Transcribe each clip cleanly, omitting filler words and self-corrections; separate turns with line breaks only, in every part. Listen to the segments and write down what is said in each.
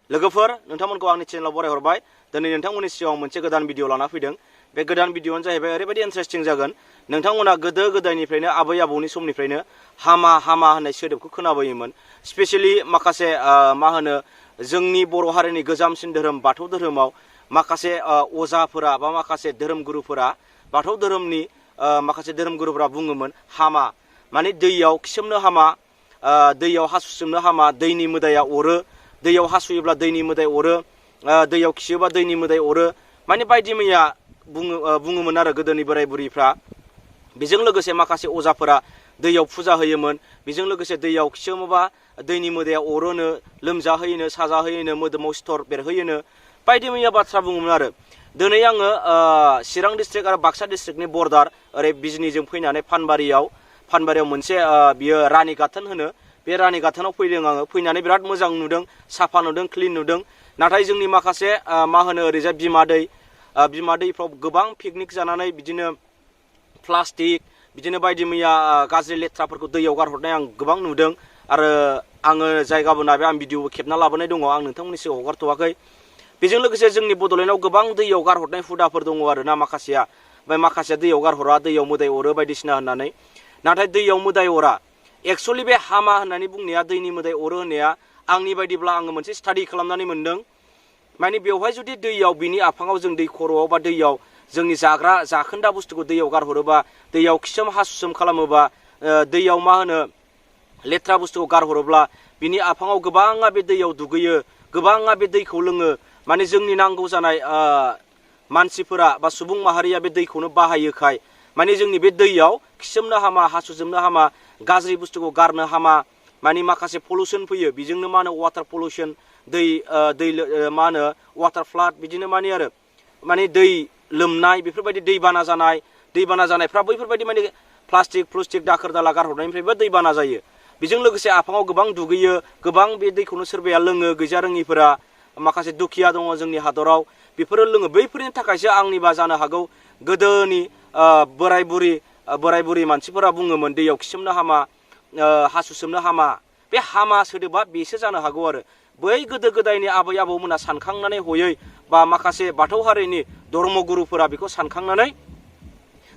लोगोफोर नोंथांमोनखौ आंनि चेनेलाव बरायहरबाय। दिनै नोंथांमोननि सिगाङाव मोनसे गोदान भिडिअ लाना फैदों। बे गोदान भिडिअआनो जाहैबाय ओरैबायदि इन्टारेस्टिं जागोन। नोंथांमोना गोदो गोदायनिफ्रायनो आबै आबौनि समनिफ्रायनो हामा हामा होननाय सोदोबखौ खोनाबोयोमोन। स्पेशेलि माखासे मा होनो जोंनि बर' हारिनि गोजामसिन धोरोम बाथौ धोरोमाव माखासे अजाफोरा बा माखासे धोरोमगुरुफोरा बाथौ धोरोमनि माखासे धोरोमगुरुफोरा बुङोमोन हामा माने दैयाव खिसोमनो हामा, दैयाव हासुसोमनो हामा, दैनि मोदाया अरो, दैयाव हासुयोब्ला दैनि मोदाय अरो, दैयाव खियोबा दैनि मोदाय अरो, माने बायदि मैया बुङोमोन आरो गोदोनि बोराय बुरैफ्रा। बेजों लोगोसे माखासे अजाफोरा दैयाव फुजा होयोमोन। बेजों लोगोसे दैयाव खिसोमोबा दैनि मोदाया अरोनो, लोमजाहोयोनो, साजाहोयोनो, मोदोमाव सिथर बेरहोयोनो, बायदि मैया बाथ्रा बुङोमोन आरो। दिनै आङो चिरां डिस्ट्रिक्ट आरो बाक्सा डिस्ट्रिक्टनि बर्डार ओरै बिजनिजों फैनानै फानबारियाव मोनसे बियो रानि गाथोन होनो, बे रानि गाथोनाव फैदों आङो। फैनानै बिराद मोजां नुदों, साफा नुदों, क्लिन नुदों। नाथाय जोंनि माखासे मा होनो ओरैजाय बिमा दैफ्राव गोबां पिकनिक जानानै बिदिनो प्लास्टिक बिदिनो बायदि मैया गाज्रि लेथ्राफोरखौ दैयाव गारहरनाय आं गोबां नुदों। आरो आङो जायगाबो नायबाय, आं भिडिअबो खेबना लाबोनाय दङ, आं नोंथांमोननि सिगाङाव हगारथ'वाखै। बेजों लोगोसे जोंनि बड'लेण्डआव गोबां दैयाव गारहरनाय हुदाफोर दङ आरोना माखासेया। ओमफ्राय माखासेया दैयाव गारहरा, दैयाव मोदाय अरो बायदिसिना होननानै। नाथाय दैयाव मोदाय अरा। एक्सुवेलि बे हामा होननानै बुंनाया दैनि मोदाय अरो होननाया आंनि बायदिब्ला आङो मोनसे स्टाडि खालामनानै मोनदों। माने बेवहाय जुदि दैयाव बिनि आफाङाव जों दै खर'आव बा दैयाव जोंनि जाखोन्दा बुस्थुखौ दैयाव गारहरोबा, दैयाव खिसोम हासुसोम खालामोबा, दैयाव मा होनो लेथ्रा बुस्थुखौ गारहरोब्ला बिनि आफाङाव गोबाङा बे दैयाव दुगैयो, गोबाङा बे दैखौ लोङो। माने जोंनि नांगौ जानाय मानसिफोरा बा सुबुं माहारिया बे दैखौनो बाहायोखाय माने जोंनि बे दैयाव खिसोमनो हामा, हासुजोबनो हामा, गाज्रि बुस्थुखौ गारनो हामा, माने माखासे पलिउसन फैयो। बेजोंनो मा होनो वाटार पलिउसन, दै मा होनो वाटार फ्लाड, बिदिनो माने दै लोमनाय, बेफोरबायदि दैबाना जानायफ्रा बैफोरबायदि माने प्लास्टिक दाखोर दाला गारहरनायनिफ्रायबो दैबाना जायो। बेजों लोगोसे आफाङाव गोबां दुगैयो, गोबां बे दैखौनो सोरबाया लोङो, गैजा रोङिफोरा माखासे दुखिया दङ जोंनि हादराव, बेफोरो लोङो। बैफोरनि थाखायसो आंनिबा जानो हागौ गोदोनि बोराय बुरि मानसिफोरा बुङोमोन दैयाव खिसोमनो हामा, हासुसोमनो हामा। बे हामा सोदोबा बेसो जानो हागौ आरो। बै गोदो गोदायनि आबै आबौमोना सानखांनानै हयै बा माखासे बाथौ हारिनि धर्मगुरुफोरा बेखौ सानखांनानै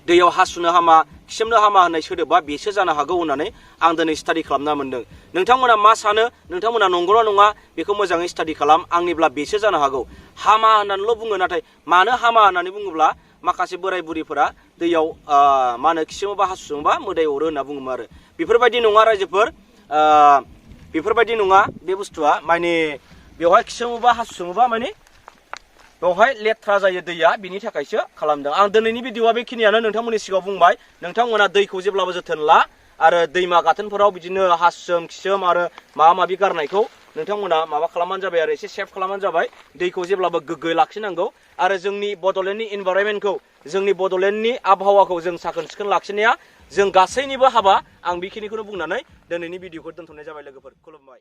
दैयाव हासुनो हामा, खिसोमनो हामा होननाय सोदोबा बेसो जानो हागौ होननानै आं दिनै स्टाडि खालामना मोनदों। नोंथांमोना मा सानो, नोंथांमोना नंगौना नङा बेखौ मोजाङै स्टाडि खालाम। आंनिब्ला बेसो जानो हागौ। हामा होननानैल' बुङो, नाथाय मानो हामा होननानै बुङोब्ला माखासे बोराय बुरिफोरा दैयाव मा होनो खिसोमोबा हासुसोमोबा मोदाय अरो होनना बुङोमोन आरो। बेफोरबायदि नङा रायजोफोर, बेफोरबायदि नङा बे बुस्थुआ। माने बेवहाय खिसोमोबा हासुसोमोबा माने बेवहाय लेथ्रा जायो दैया, बिनि थाखायसो खालामदों। आं दिनैनि भिडिअआ बेखिनियानो नोंथांमोननि सिगाङाव बुंबाय। नोंथांमोना दैखौ जेब्लाबो जोथोन ला, आरो दैमा गाथोनफोराव बिदिनो हासुसोम खिसोम आरो माबा माबि गारनायखौ नोंथांमोना माबा खालामबानो जाबाय आरो, एसे सेफ खालामबानो जाबाय। दैखौ जेब्लाबो गोग्गो लाखिनांगौ, आरो जोंनि बड'लेण्डनि इनभाइरनमेन्टखौ, जोंनि बड'लेण्डनि आबहावाखौ जों साखोन सिखोन लाखिनाया जों गासैनिबो हाबा। आं बेखिनिखौनो बुंनानै दिनैनि भिडिअखौ दोनथ'नाय जाबाय लोगोफोर। खुलुमबाय।